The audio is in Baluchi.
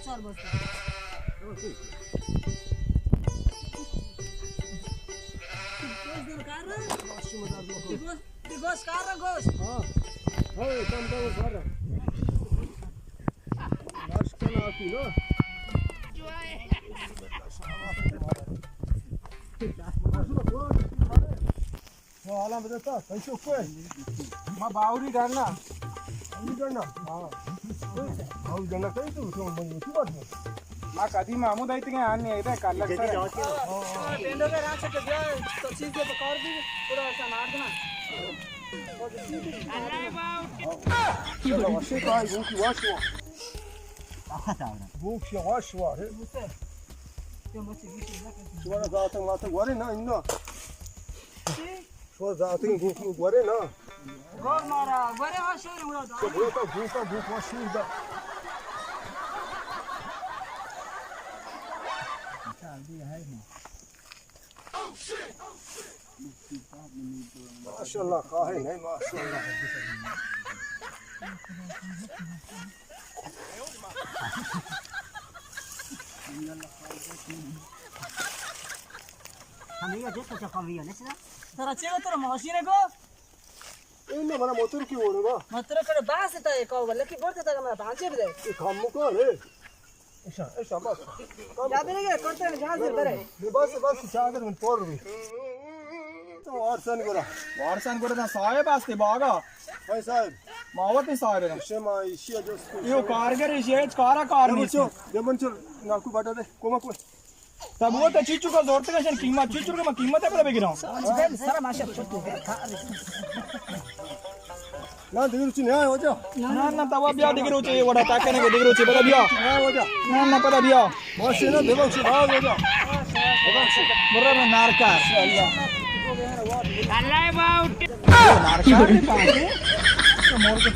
چار بسته. گوشت دور کار را؟ گوشت، گوشت کار را گوشت. ها. ها، کم کم کار را. گوشت کنا آتی نا. تو حالا بدتا، کئی چوک ہے؟ ما باوری ڈرنا. باوری ڈرنا؟ ہاں. باوری ڈرنا کئی تو، تو من کی بات ہے؟ ما قدیم محمود آئی تھے، آن نہیں آئی تھے، کل لگ سر. ٹینڈو کے رات سے بیا، تو چیز دے بکار دی، پورا ایسا مار دینا. اللہ باو. چلو، وشے تو آئی، گوکی واش ہوا. گوکی واش ہوا، ہے. شما زاتگ ماتگ ورے نا، انگا. شما زاتگیں گوک گورے نا. گور مارا، گورے وا شور مراد. تو گوکا، گوکا، گوکا شور دا. ماشاءاللہ، کاہے نہیں، ماشاءاللہ. ہمیں یہ جس کو چکا بھی ہے، نہیں سنا؟ ترا چے ترا ماشین کو؟ اے نہ، منا موتر کی وڑ با. موتر کڑے باس تا ایک او، لکی برتے تا منا پانچے بدے. اے کم کو رے. ایشا، ایشا، بس. یاد نہیں کہ کرتے ہیں جہاز برے. بس، بس، چادر من پور بھی. تو وارسان گورا. وارسان گورا نا صاحب آستے باگا. ہائی صاحب. ماوت صاحب ہے. شما ایشی جست. یو کارگر ایشی ہے، کارا کار نہیں. دمن چل، دمن چل، ناکو باٹا دے، کوما کو. تب وہ تو چیچو کا زورتے کا شن قیمت، چیچو کا قیمت ہے، پتہ بگیرا. سر ماشا چھوٹو. نہ، دگہ روچے نہ آئے، واجہ. نہ، نہ، توا بیا دگہ روچے، وڑا تا کنے کو دگہ روچے، پتہ بیا. نہ، واجہ. نہ، نہ، پتہ بیا. ماشی نہ، بے بخش، واجہ. بے بخش. برا میں نارکار. اللہ باو. نارکار. مور کے